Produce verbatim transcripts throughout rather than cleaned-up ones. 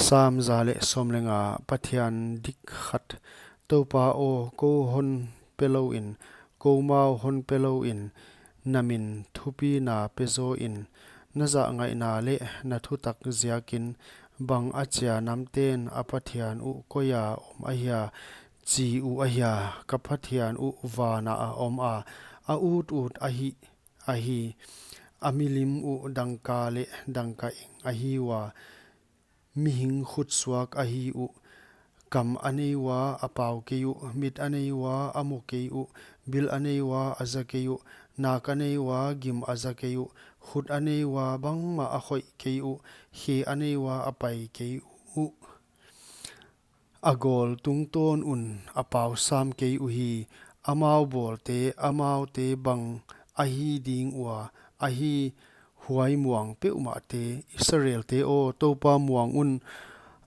Sam za leh sawm leh nga. Pathian dik khat. Toupa aw, kou hon pe lou in, koumau hon pe lou in, na min thupina pe zaw in, na zahngaihna leh na thutak ziakin. Bang achia namten a Pathian uh koia om ahia, chi uh ahia? Ka Pathian uh vana a om a, a ut ut ahi, ahi. A milim uh dangka leh dangka eng ahi ua, mihing khutsuak ahi uh. Kam a nei ua, a pau kei uh; mit a nei ua, a mu kei uh; bil a nei ua, a za kei uh; nak a nei ua, gim a za kei uh; khut a nei ua, bangmah a khoih kei uh; khe a nei ua, a pai kei uh. A gawl tungtawn un a pau sam kei uhi. Amau bawlte, amaute bang ahi ding ua, ahi, huai muang peuhmahte. Israelte aw, Toupa muang un.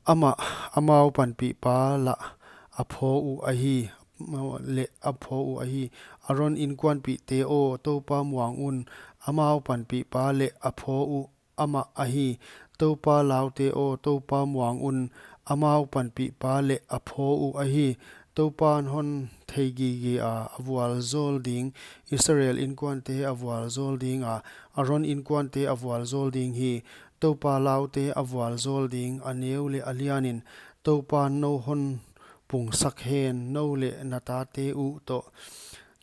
Amah, amau panpihpa lah a phaw uh ahi, leh a phaw uh ahi. Aron inkuanpihte aw, Toupa muang un. Amau panpihpa leh a phaw uh amah ahi. Toupa laute aw, Toupa muang un. Amau panpihpa leh a phaw uh ahi. Toupan hon theigige a, a vualzawl ding. Israel inkuante a vualzawl ding a, Aron inkuante a vualzawl ding hi. Toupa laute a vualzawl ding, a neu leh a lianin. Toupan nou hon pungsak hen, nou leh na tate uh toh.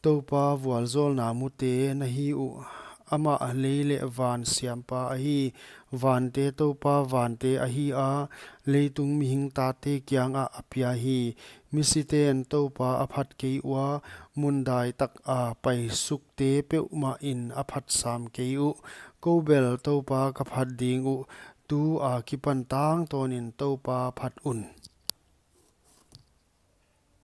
Toupa vualzawlna mute na hi uh. Amah lei leh van siampa ahi. Vante Toupa vante ahi a, leitung mihing tate kiangah a pia hi. Misiten Toupa a phat kei ua, mundai taka paisukte peuhmah in a phat sam kei uh. Kou bel Toupa ka phat ding uh. Tu akipan tangtawnin Toupa phat un.